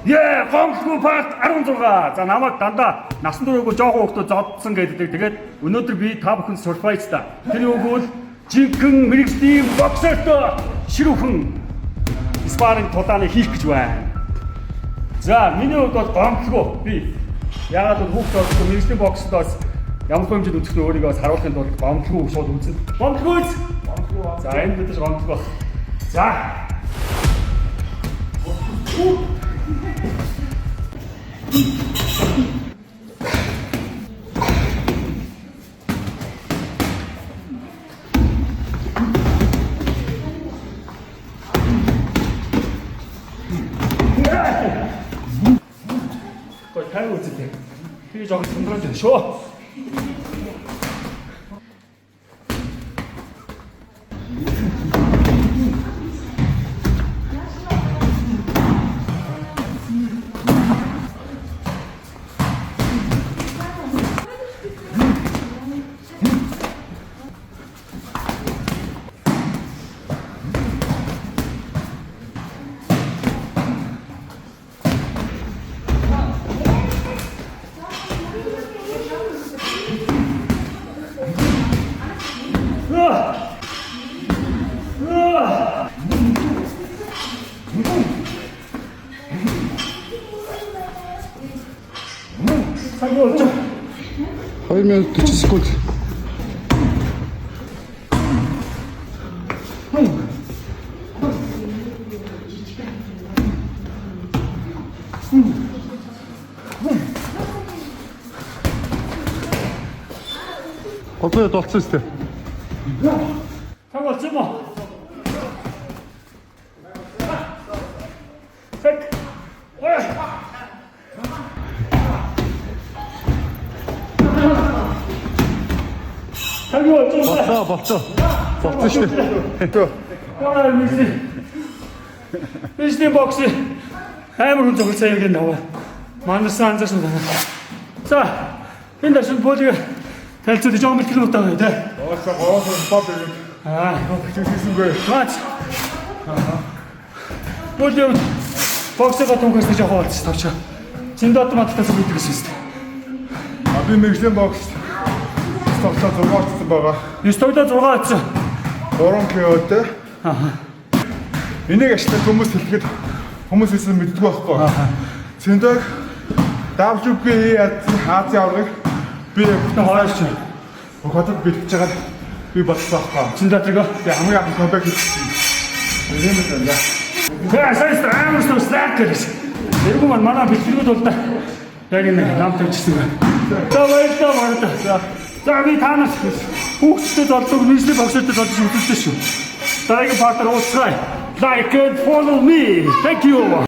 Яа, гомдлгүй part 16. За, намайг дандаа насан туршаагүй жоохон хүүхдүүд зодсон гэдэг. Тэгээд өнөөдөр би та бүхэн surprise та. Тэр юу гэвэл жинхэнэ мэргэжлийн боксертой ширүүхэн sparring тулааны хийх гэж байна. За, миний хувьд бол гомдлгүй. Би яагаад гэвэл хүүхдүүд бол мэргэжлийн боксд бас ямар хэмжээнд үзэх нь өөрийгөө бас харуулахын тулд гомдлгүй шууд үзнэ. Гомдлгүй үз. За, энэ бид нар гомдлгүй. За. Гой тайван үзээ. Би жоохон сундраад байна шүү. Цаг болж байна. 2 минут 40 секунд. Одоо болцсон шүү дээ. Цаг болсон юм уу? Цаг. Ой. Цаг болсон юм уу? Болцоо, болцоо. Болцсон шүү дээ. Яа, мисли. Мисли бокс. Амар хүн зогссон юм гэнэ аваа. Манарсан анзаарсан байна. За, энэ дашин буулиг танилцуулж жоохон бэлтгэл удаа байна те. Оосоо гоосоо бод ирээд Аа, хийсэнгүй. Мач. Буулиг боксоо түнхээс жоохон олж тавчаа. Зиндад мадтай зүг гэдэг гэсэн юм. А би мэргэжлийн бокс тоглоо 6 очсон байгаа. 9 тоглоо 6 очсон. 3 KO-тэй. Аа. Энийг ашиглаж хүмүүс хэлэхэд хүмүүс хэлсэн мэддэггүй байхгүй. Цэндэг WBA Азийн аваргыг би Бүтэн хойш. хотод бэлтэж байгаад би бодсон байхгүй. Зиндадрыг. Би хамгийн анх comeback хийсэн. Тийм л байна. Тэгээ сайн амар суу слак гэж. Тэргүй маань манай бэлтгэлгүүд бол да. Яг энэ нам тавьчихсан байна. За, баярлалаа, баярлалаа. За, би та нарт хүүхдтэй золдог, нийслэлийн боксертэй золдож үзүүлсэн шүү. Дараагийн part аар уулзъя. Like and follow me. Thank you.